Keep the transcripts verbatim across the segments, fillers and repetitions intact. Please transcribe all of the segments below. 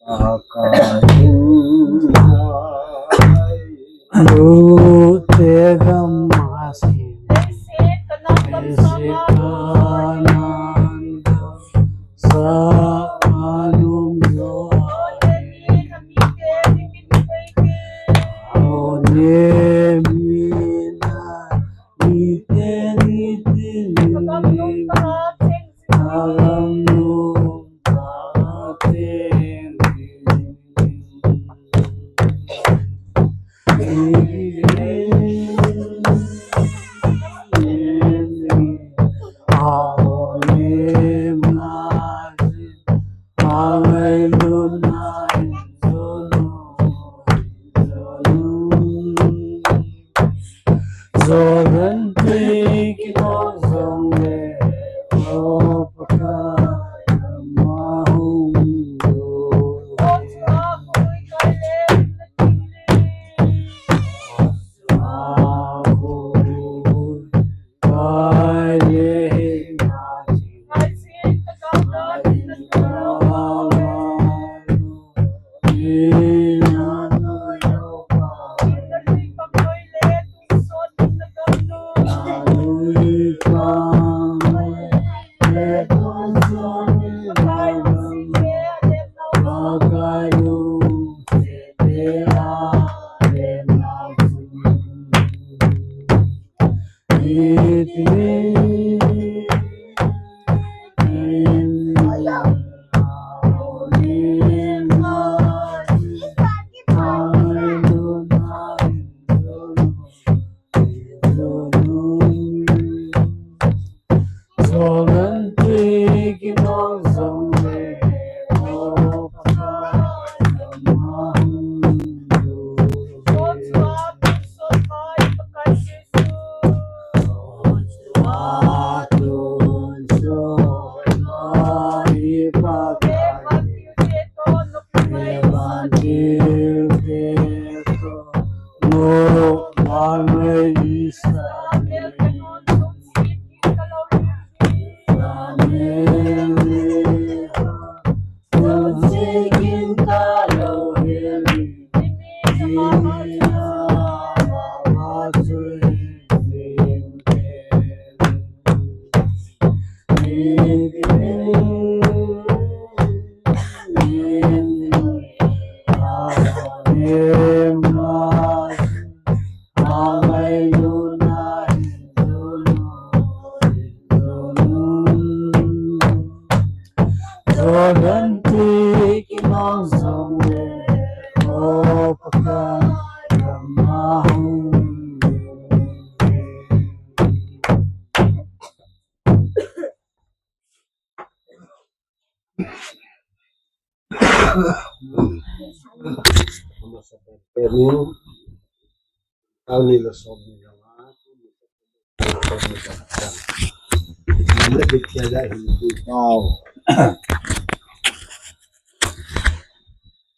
Akainai. Lute gam asin. Ese kanan gam sa anum yo. One mina nite nite.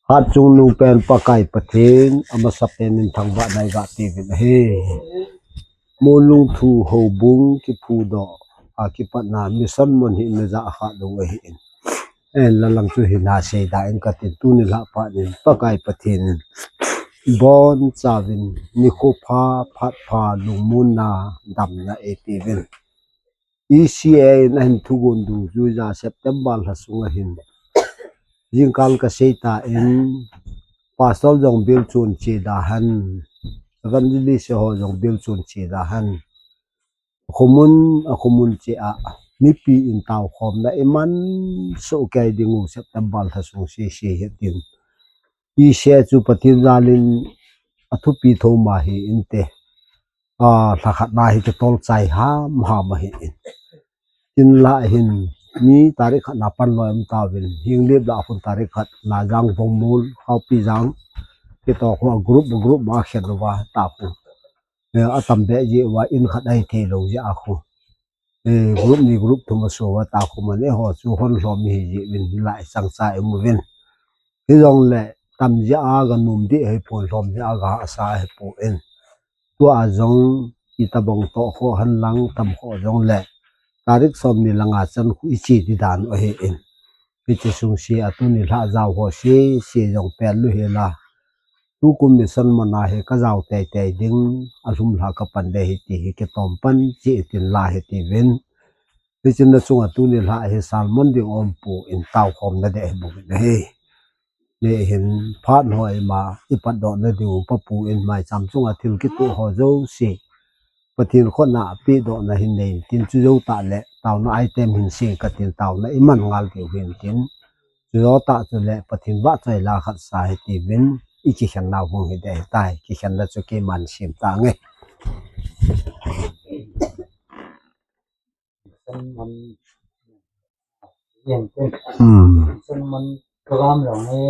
Hatchungnung pen Pakai Pathen, amasapen in thangvahna i gah peuvin ahi. Molungthu houbung kiphudoh a kipatna mission mun hi ina ja kha lou ahin. Ahinla lang chu hina seida in katin, tuni lhah phat in Pakai Pathen in bonchauvin nikho pha, phat pha, lungmonna, damna eipeuvin. E C A in ahin thugon dungjuija September lha sunga hin jingkah kasei tan, Pastor jong bilchon che da hen, Evangelist ho jong bilchon che da hen, akhomun, akhomun cheh a mipi in taokhomna iman soh kei dingu September lha sung sese hi tin. E C A chu Pathen jalin athupi thou ma hi inte. A, lhakhatna hi kitolchai hamham ahin. Hinlah hin mi tarik khatna panlou umtauvin, Henglep lah a khun tarik khatna jang Vongmol, Haopijang, kitoh khu a group, group ma khen uva ta khu. Eh, atam beh jeh uva in khat ahi theilou jeh a khu. Eh, group ni group thum aso uva ta khu mane ho chu hon lhom hi jeh uvin lai chang cha imu uvin. Hijongle tam jeh a ganom ding ahipon, lhom jeh a ga asa ahipon. Tua jong itobang toh kho henlang tam kho jongle tarik somni le nga chan khu iche ding dan u ahin. Hiche sung se a tuni lhah jao ho se, se jong pel lou hela. Tukum mission muna hi ka jao teitei ding, alhum lha ka pan de hi ti hi kitom pan, che tin la hi ti vin. Hiche na chunga tuni lhah hi sermon ding um pu in tao khom na de hi bu na hi. Ni hin phat hoi ma i pat doh na diu pa pu in mai cham chunga thil kitu ho jo se. Pathen khut na pi doh na hin nei tin chu jo ta le, tao na item hin se ka tin tao na i man ngal diu hin tin. Chu jo ta chu le Pathen va choi la khat sa hi ti vin i kikhen nau hung hi de hi tai, kikhen na chu keiman sim ta nge. Mission man, yen tin. Hmm. Mission man program jong hi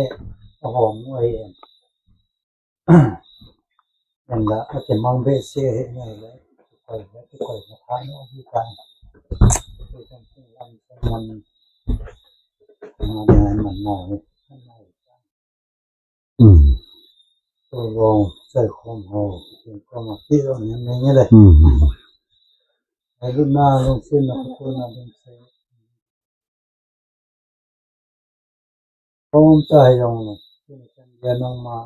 ahong u ahi. Yen la, akimang behseh ahi ngai le, koi le, koi le, tha no hi ta. Mission man, man, man, man, man. Hmm. Ko vong, sai khom ho, kin ko ma ti lo ni ni ni le. Hmm. Ai lu na lung sin na ko na lung sin. Khom ta hai jong lo. Kin kan dia nang ma.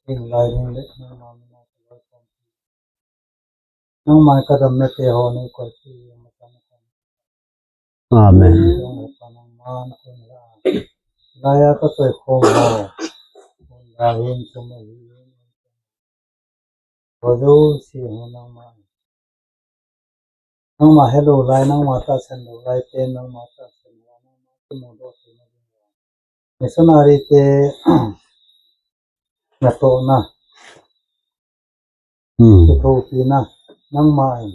Kin lai ring le nang ma ma. Nangman ka damna te ho nei koi pi. Amen. Laiya ka koi khom ho. Hunda hin sum ahi. Ho jouse ho nangman. Nangma helou lai, nangma tahsan lou lai te, nangma tahsan lou, nangma kimu doh te na ding. Missionary te natohna. Hmm. Kithopina, nangma in.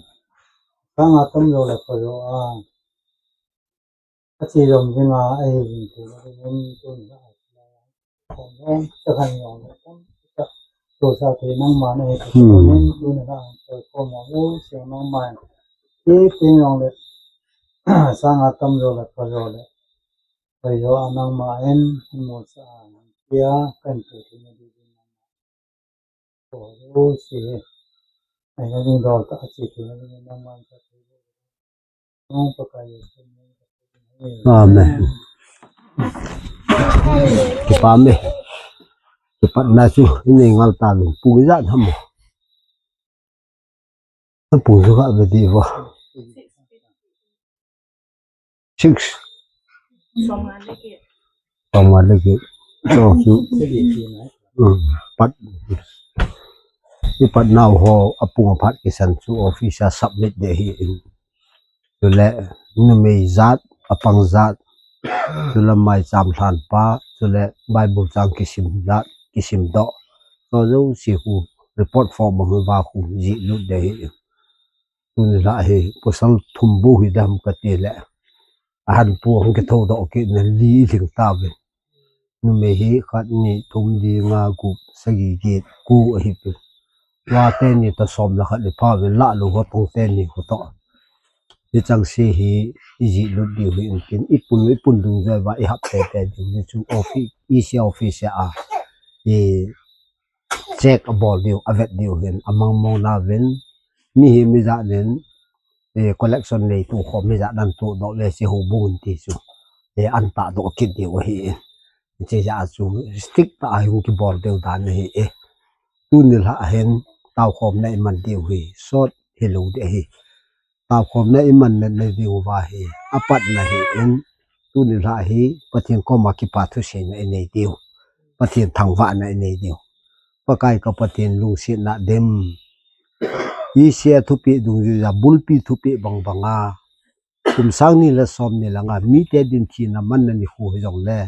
Sanga tam jo le pa jo a. Ache jom ding a, ahi jing thei na ding in tun la. Khom jong, ta khan jong le tam. Ta, to sa thei nangma na hi ta. Hmm. Tun la, to khom jong, se nangma in. Ti, ti jong le. Sanga tam jo le pa jo le. Pa jo a nangma in, mo sa a. Tia, kan to thei na ding. Amen. Kipa me. Kipatna chu inei ngal ta vin pu ijat ham. Pu chu ka ve di vo. Six. Soma lagi. Soma lagi. So, so, hmm, pat. Ipat nau ho apung aphat kisan chu office a submit de hi in. Chule numei jat, apang jat. Chule mai cham lhan pa, chule Bible chang kisim jat, kisim doh. So, jouse khu report form a va khu ji lut de hi in. Tuni la hi pasal thum bu hi dam ka ti le. Ahan pu hung kithou doh kit na li ling ta ve. Numei hi khat ni thum li nga gup sagi get ku ahi pe. Wa te ni ta som la khat li pha ve la lu ho tong te ni khu to. Hi chang se hi i ji lut diu hi in tin i pun i pun dung ve va i hap te te diu ni chu office, E C office a. I check a bol diu, a vet diu hin, a mang mong na vin, mi hi mi jat nin, eh, collection nei tu khom mi jat nan tu doh ve si ho bung ti chu, eh, an ta doh kit diu ahi. Che ja chu stick ta a hung kibol diu dan ahi e. Tuni la hin, tao khom na i man diu hi, sot hi lo di ahi. Tao khom na i man na nei diu va hi, apat na hi in, tuni la hi, Pathen koma kipa thu se na i nei diu. Pathen thangvah na i nei diu. Pakai ka Pathen lungsetna dem. I sia thupi dungjuiya bulpi thupi bang banga. Kum sang ni le som ni le nga mite din thina manna ni khu hi jong le.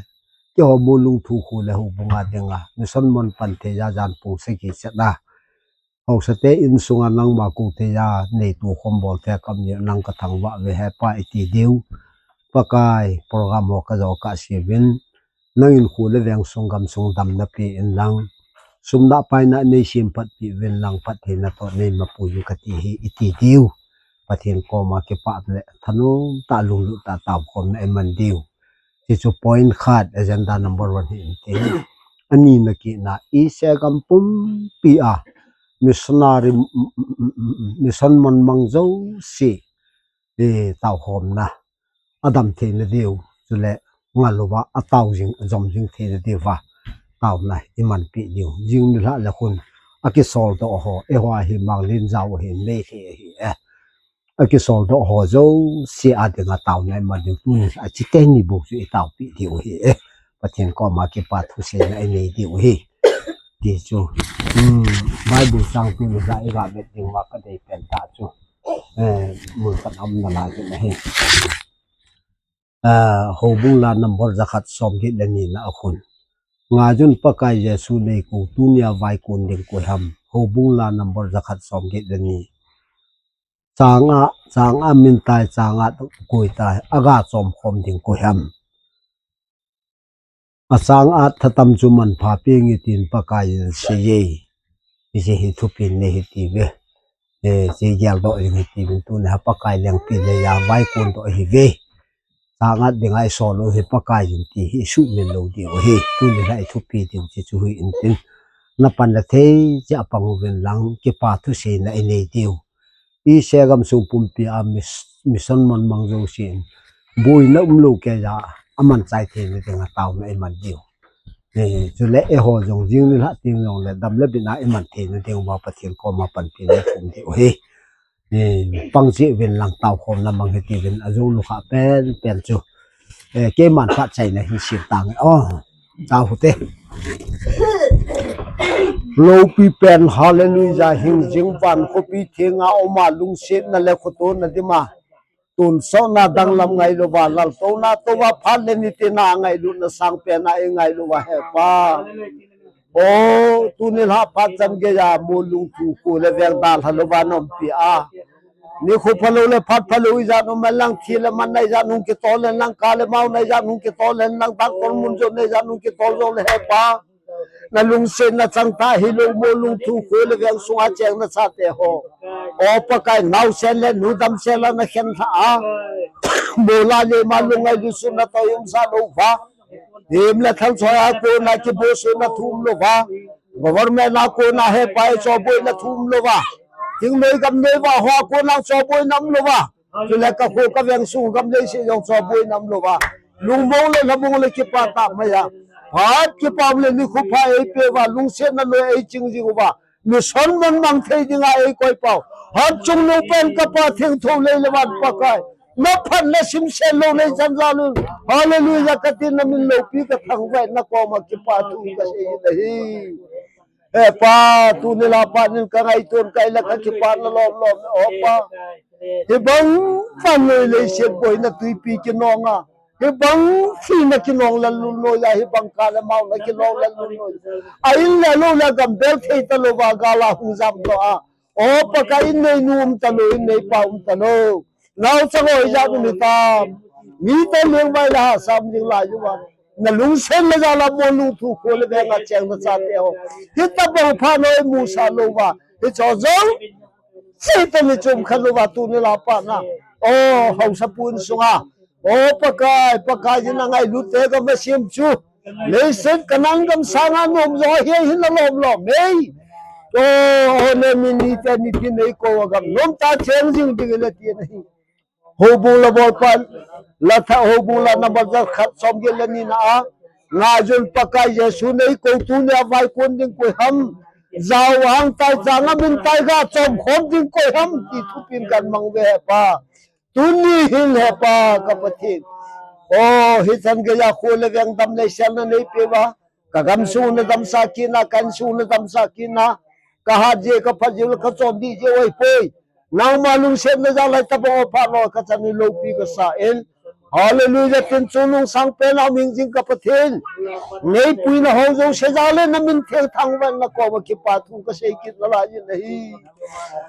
Keiho mu lungthu khu le houbung a dinga. Mission mon pan thei ja jan pung sagi chet na. Hausate insunga nangma kong thei a, neitu khom bol thei a ka um nang ka thangvah ve hepa i ti diu. Pakai, program ho ka jo ka siuvin, nangin khu le veng sung gam sung damna pe in lang, sum dah paina nei sem phat pi uvin lang phattheina toh nei ma pui u ka ti hi i ti diu. Pathen koma kipah le thanom tah lunglut tah tao khomna i man diu. Ti chu point khat, agenda number one hi in ti. Ani na kina, Asia gam pumpi a missionary, m-, m-, m-, m-, mission mon mang jouse, eh, tao khomna. Adam theina diu, chule ngal uva, atao jing, ajom jing theina diuva taona imanpi diu. Jing nilhah le khun akisol doh ho, eiho hi Manglin jao ahi, Meitei ahi e. Akisol doh ho jouse a dinga taona iman diu, tuni a chiteni bou chu itaopi diu ahi e. Pathen koma kipa thuseina inei diu ahi. Ti chu, um, Bible chang tuni a iga vet ding uva kadei pen tah chu, eh, mun khat a um nalai ahi. Ah, Houbung la number jakhat somget le ni na a khun. Ngaijun Pakai Jesu neikou tunia vaikon ding koi ham. Houbung la number jakhat somget le ni. Chang a, chang a min tai, chang a koi tai, aga chom khom ding koi ham. Achang a thatam chu manpha peng e tin Pakai in asei e. Hiche hi thupin nei hiti uve. Eh, hiche geldoh ding hiti uvin, tuni a Pakai lengpin neiya vaikon doh ahi uve. Chang a dinga isol u hi Pakai in ti hi isuhmil lou diu ahi. Tuni a ithupi diu hiche chu hi intin. Napan le thei cheh a pang uvin lang kipa thuseina inei diu. Iche gamsung pumpi a mis-, mission manmang jousen boina umlou keiya amanchai theina dinga taona iman diu. Eh, chule eiho jong jing nilhah teng jongle dam le bitna iman theina diuva Pathen koma panpina thum diu ahi. Eh, pang cheh uvin lang taokhomna mang hiti uvin, ajou lukha penpen chu. Eh, keiman phat chaina hin sim tange. Oh, tao hite. Loupi pen, hallelujah, hingjing van khopi thenga uma lungsetna le khotona dima. Tonsotna danglam ngailouva, laltouna touva phat le nitena ngailutna sangpen a ingailu uva Hepa. O, tuni lha phat chan geiya molung thu kho le veng dalha louva naumpi a. Nikho phalou le phat phalou ijat um lang, thi le man na ijat hung kitol le lang, ka le mao na ijat hung kitol le lang, doctor mun jo na ijat hung kitol jo le Hepa. Nalungsetna chang tah hilou, molung thu kho le veng sunga cheng nachate ho. O Pakai, naosen le nu damsel a nakhen lha a. Mola le ma lungngai lusutna toh umsa louva. Him le thal choi a kona kibosona thu umlouva. Government a kona Hepa choboina thu umlouva. Thingnoi gamnoi va hoa kona choboina umlouva. Chule kakho kaveng sung gam leiset jong choboina umlouva. Lungmong le lhamong le kipah tah maiya. Phat kipah le nikho pha eipeuva, lungsetna loi eiching jing uva. Mission manmang thei dinga eikoi pau. Hatchungnung pen kapa thengtho lei le van Pakai. Naphatna simset lou nei chan jalun. Hallelujah, kati namin loupi kathangvah in nakoma kipa thu kasei in ahi. Hepa, tuni lha phat in kangaito in kaila kakipana lomlom e, O Pa. Hibang vannoi leiset boina twipi kinonga. Hibang thina kinong lel lul noiya, hibang ka le mao na kinong lel lul noi. A in le lou le gam bel thei talouva, gal a hung jam doh a. O Pakai, in neinu um talou, in neipa um talou. Naocha ngoi jat um hitam. Mite lengvai le hahsat jing lai uva. Nalungsetna jal a molung thu kho le veng a cheng nachate ho. Hitabang phat noi musa louva. Hicho jouse teni chom khat louva tuni lha phat na. O, haosapu in sunga. O Pakai, Pakai in angailut te gam asem chu. Leiset Canaan gam sanga nom jo hi hin alomlom e. O, o ne mi nite nitin eikou a gam nom tah cheng jing ding le ti nahi. Houbung la bolpa, la tha, Houbung la number jakhat somget le ni na a. Ngaijun Pakai Jesu neikou tunia vaikon ding koi ham. Jao hang tai chang a min tai ga chom khom ding koi ham ti thupin kan mang uve Hepa. Tuni hin Hepa ka Pathen. O, hichan geiya kho le veng dam le sel na neipeuva. Ka gamsung nadamsah kit na, ka insung nadamsah kit na. Ka hat jeh, ka phat jeh, ka chom dih jeh u ahipoi. Nangma lungsetna jal a hitabang a phat lou kachan in loupi kasa in. Hallelujah, tin chungnung sangpen a um hingjing ka Pathen. Neipuina ho jouse jal in namin theng thangvah in nakoma kipa thu kasei kit nalai in ahi.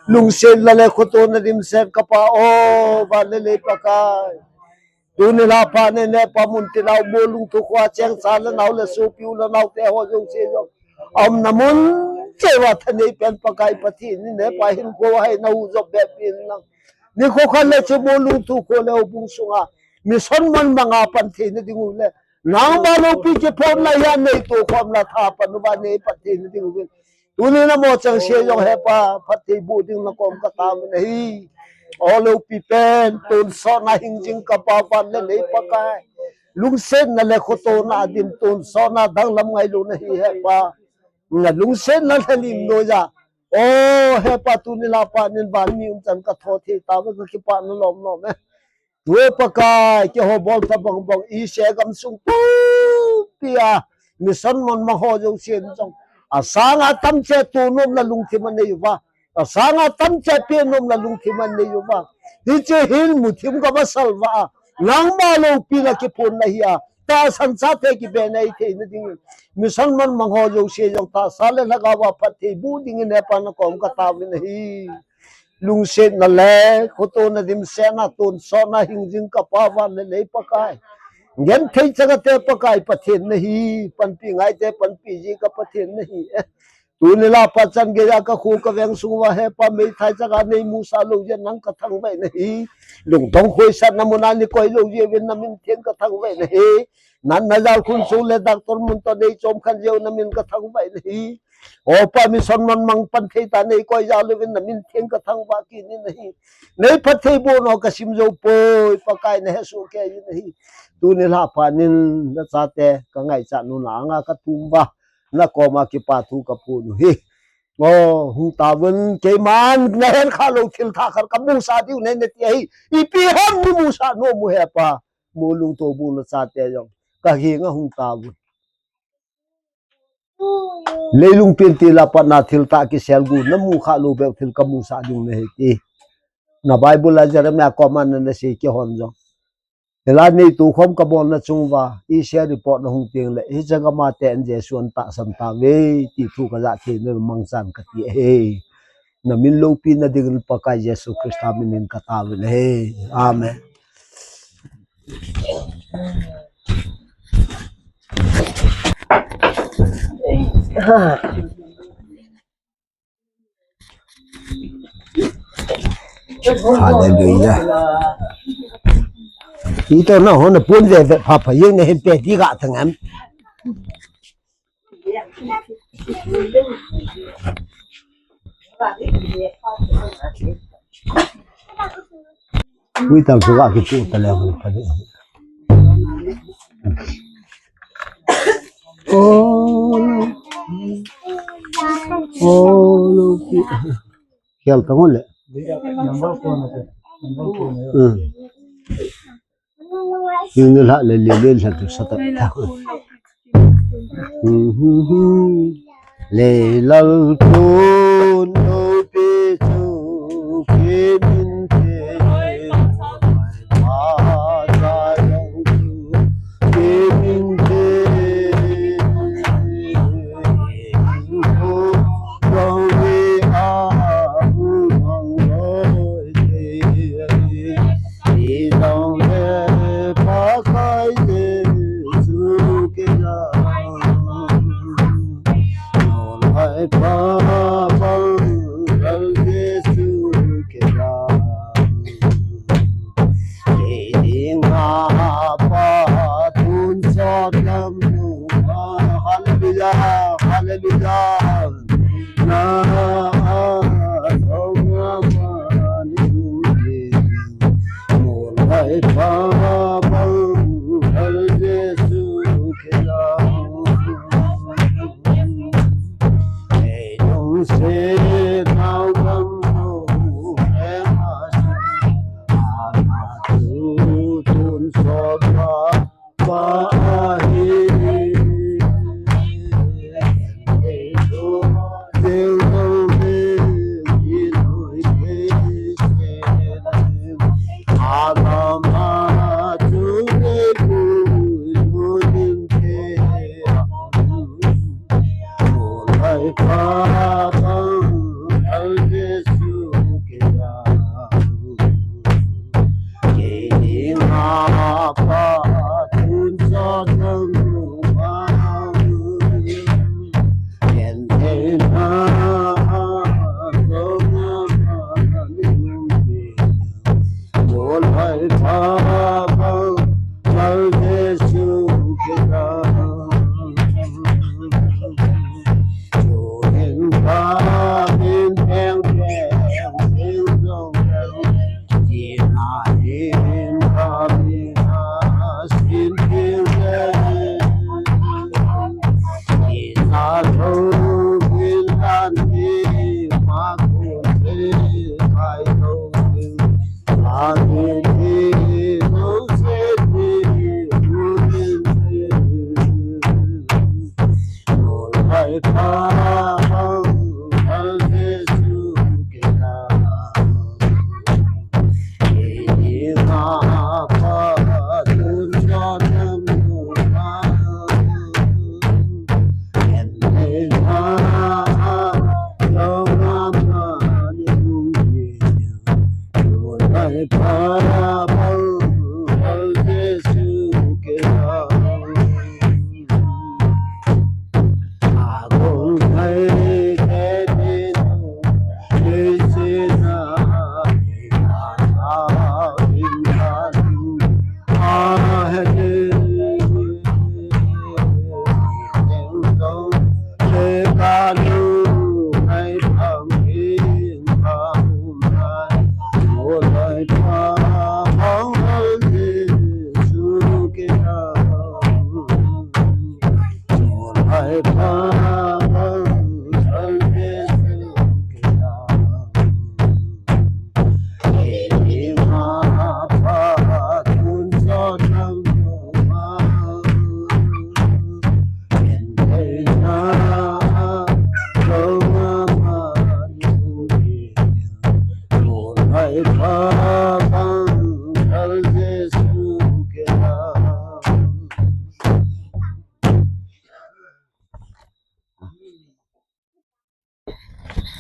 Lungsetna le khotona dimset kapa o, van le lei Pakai. Tuni lha phat in nepa mun tin a um molung thu kho a cheng cha le nao le sopi u le naote ho jouse jong. Aumna mun cheh uva thanei pen Pakai Pathen in nepa hinkho a hin nahuhjop behpeh in lang. Nikho khat le cheh molung thu kho le Houbung sunga. Mission manmang a pan theina ding u le. Nangma loupi kiphonna hi a neitoh khomna tha pan uva neipat theina ding u. Tuni namo chengse jong Hepa, phatthei boh ding nakom kataovin ahi. O loupi pen, tonsotna hingjing kapa van le lei Pakai. Lungsetna le khotona a dim tonsotna danglam ngailouna hi Hepa. Na lungsetna lhalim noiya. O Hepa, tuni lha pat in van mi umchan ka tho thei tauve, ka kipana lom lom e. Tue Pakai, keiho bolthei bang bang, Asia gamsung pumpi a mission mon mang ho jouse in jong, asanga tamcha tonomna lungthim anei uva, asanga tamcha penomna lungthim anei uva. Hiche hin muthim kava salvah a, nangma loupina kiphonna hi a, tahsan chate kibena itheina dingin, mission mon mang ho jouse jong tahsa le lhagao a phatthei boh dingin Hepa nakom kataovin ahi. Lungsetna le khotona dimsetna tonsotna hingjing kapa van le lei Pakai, genthei changate Pakai Pathen nahi, panpi ngaite panpi jeh ka Pathen nahi. Tuni lha pat chan geiya ka kho ka veng sung uva Hepa, meithai changa nei musah lou jeh in nang ka thangvah in ahi. Lungdong khoisatna muna nei koi lou jeh uvin na min theng ka thangvah in ahi. Natna jalkhun sung le doctor mun toh nei chomkhen jeh u na min ka thangvah in ahi. O Pa, mission mon mang pan thei ta nei koi jal uvin na min theng ka thangvah kit in ahi. Nei phattheibohna ka sim jou poi, Pakai na hesoh kei in ahi. Tuni lha pat in nachate ka ngaichat nuna anga ka thum uva, nakoma kipa thu ka phon u ahi. O, hung taovun, keiman na henkha lou thil thakhat ka musah diu ahi nati ahi. Ipi ham nei musah nom u Hepa. Mo lungto bu nachate jong ka henga hung taovun. Leilung pen ti lha pat na thil tah kisel gu na mukha lou beh thil ka musah ding nahi ti. Na Bible a Jeremiah koma na na sei kihon jong. Hilai nei tukhom ka bolna chung uva, Asia report na hung teng le, hiche gam a te in Jesu an tahsan tauve, ti thu ka ja thei na mangchan ka ti ahi. Na min loupina dingin Pakai Jesu Christa min in ka taovin ahi. Amen. Hallelujah. Ito na ho na pun ve ve pha pha yeng na hin pe di ga thang am. Ui, tang su ga ki tu ta le hon pha de. Oh, oh, lo ki. Kial tang le. Hmm. Yun la le le le la tu sa ta ta. Hmm, hmm, hmm. Leilal tun no pe chu ke min te. Ma sa yang tu ke min te. Ko dong ve a u mang loi te. Idong le Pakai Jesu keiya. Nolhai pa bang lal Jesu keiya. Kei dinga pa tonsot lam nu. Hallelujah, hallelujah. Na a song a ma ni. Mo lai pa bang hal Jesu keiya. Ei nung se nau bang mo e ma su. A ma su tun so pa.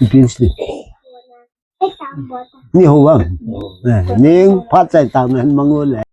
Pin si. Ni ho bang. Eh, ning phat chai tang na mangol le.